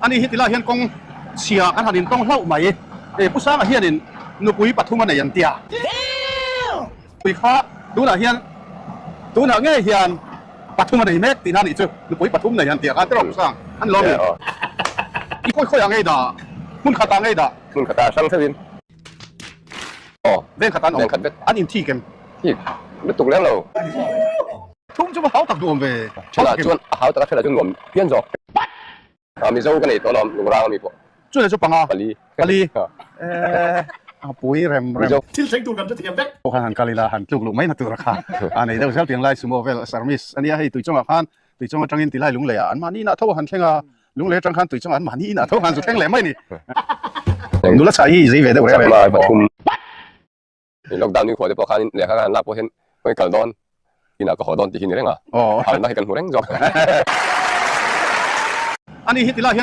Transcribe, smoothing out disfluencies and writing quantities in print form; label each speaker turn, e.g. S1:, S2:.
S1: Ani hi tilai hian kawng chhia kan han intawng hlauh mai. E Pu Sanga hianin nupui pathum a nei an tia. Nupui kha tunah hian tunah ngei hian pathum a nei mek tihna a nih chu. Nupui pathum nei an tia khan tiraw Pu Sang? An lawm em? I khawi khawiah ngei dah? Hmun khatah ngei dah?
S2: Hmun khatah hrang theuhin. Aw.
S1: Veng khatah an awm.
S2: Veng khat vek.
S1: An inthik em?
S2: Thik lutuk lem lo.
S1: Thum chu va hau tak duh awm ve.
S2: Thelah chuan a hau tak a thelah chuan nuam phian zawk. A Mizo ka nei tawh alawm lungrang ami pawh.
S1: Chu leh chu panga.
S2: Pali.
S1: Pali. Eh a pui rem rem.
S2: Mizo.
S1: Thil thleng tur kan hre thiam vek. Pawh khan han kal ila han tluk luh mai na tur a kha a nei deuh zel tiang lai sumo vel service ania hei tuichawngah khan tuichawng atangin tilai lunglei ah an mahni inah tho a han thleng a lunglei atang khan tuichawngah an mahni inah tho han zu thleng leh mai ni. Nula chhah hi zei ve deuh reng reng.
S2: Lockdown ni khuah te pawh khanin lehkha khan lak pawh hian kawng kal dawn inah ka haw dawn tih hi ni reng a, halna hi kan hmu reng zawk.
S1: Ani hi tilai hian.